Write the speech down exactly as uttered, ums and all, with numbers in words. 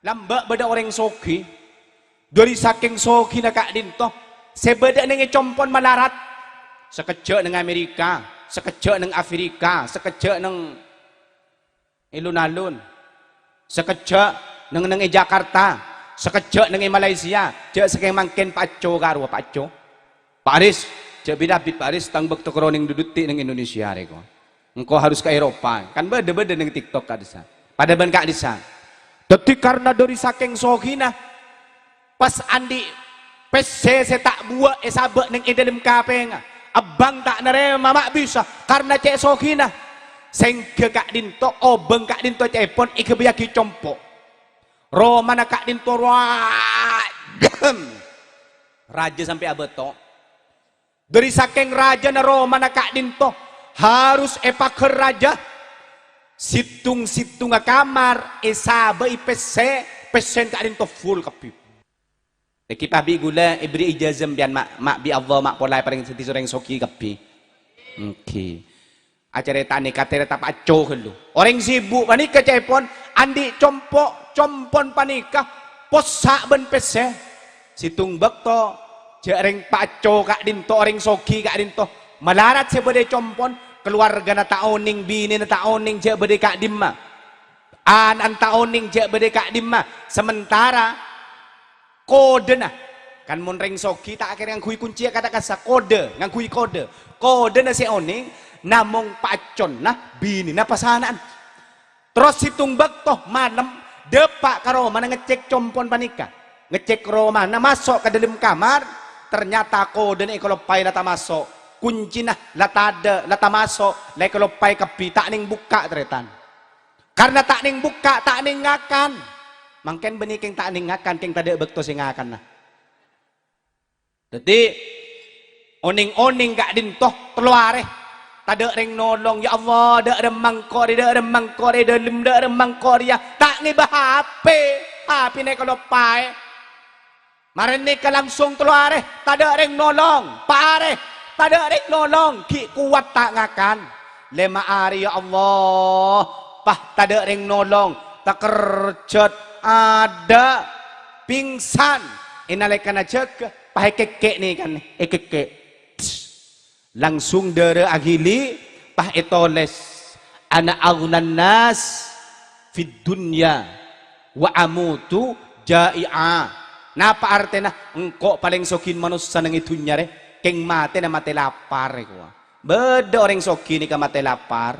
Lambâ' bâdâ orèng soghi, dhâri sakèng soghina ka'dinto, sè bâdâ nèng è compon malarat. Sakejjhâ' nèng Amerika, sakejjhâ' nèng Afrika, sakejjhâ' nèng è lun-alun, sakejjhâ' nèng-nèng è Jakarta, sakejjhâ' nèng è Malaysia. Jhâ' sakèng mangkèn pacco ka rowa pacco. Pa' Aris, jhâ' bit-abit Pa' Aris, tang bâkto karo nèng dudhutti nèng Indonesia rèko. Engko' harus ka Eropa. Kan bâdâ-bâdâ nèng TikTok ka'dissa'. Padâ bân ka'dissa'. Dhâddhi karna dhâri sakèng soghina, pas andi' pèssè sè ta' buwâ' èsabâ' nèng è dâlem kapèngnga, ebbâng ta' narèma ma' bisa karna cè' soghina. Sèngghâ ka'dinto, obâng ka'dinto ca'èpon èghâbâyyâghi compo'. Romana ka'dinto rowa-, rajâ sampè' abâto. Dhâri sakèng rajâna romana ka'dinto harus èpaghâr rajâ. Sèttong-sèttonga kamar èsabâ'i pèssè, pèssèna ka'dinto full kabbhi. Èkèpa bi' ghulâ èbherri' ijazah sampèyan, ma', ma' bi' Allah, ma' pola èparèng dhâddhi orèng soghi kabbhi. Èngghi. Acarèta nèka, carèta pacco ghâllu. Orèng sibuk panèka ca'èpon andi' compo', compon panèka possa' bân pèssè. Sèttong bâkto, jhâ' rèng pacco ka'dinto, orèng soghi ka'dinto, malarat sè bâdâ è compon, kalowargana ta' onèng, binèna ta' onèng jhâ' bâdâ è ka'dimma. Ana'na ta' onèng jhâ' bâdâ è ka'dimma. Samentara kodhâna, kan mon rèng soghi ta' kèra ngangghuy koncè kata kassa', kodhâ, ngangghuy kodhâ. Kodhâna sè onèng, namong pacconna, binèna pas ana'na. Terros sèttong bâkto malem, dâpa' ka romana ngecek compon panèka. Ngecek romana maso' ka dâlem kamar, ternyata kodhâna èkaloppaè la tamaso'. Koncèna la tadâ', la tamaso', la èkaloppaè kabbhi, ta' nèng bukka', tarètan. Karna ta' nèng bukka', ta' nèng ngakan. Mangkèn bânnè kèng ta' nèng ngakan, kèng tadâ' bâkto sè ngakanna. Dhâddhi, onèng-onèng ka'dinto tello arè. Tadâ' rèng nolong, "Ya Allah, dâ' remma engko' rè, dâ' remma engko' rè, dâlem dâ' remma engko' rèya." Ta' ngèbâ H P, H P-na èkaloppaè. Marèna nèka langsung tello arè, tadâ' rèng nolong. Pa' arè, tadâ' rèng nolong. Ghi' kowat ta' ngakan. Lèma arè, "Ya Allah, pas tadâ' rèng nolong. Takerjhât, adâ', pingsan." È nalèkana jâgâ, pas èkèkkè' nèkana, èkèkkè'. Langsung dârâ aghili, pas ètolès, "Ana aghnan nas fid dunya wa amutu ja'i'a." Napa artèna? Engko' palèng soghi manossa nèng è dhunnya rè, kèng matèna matè lapar, èkowa. Bâdâ orèng soghi nèka matè lapar.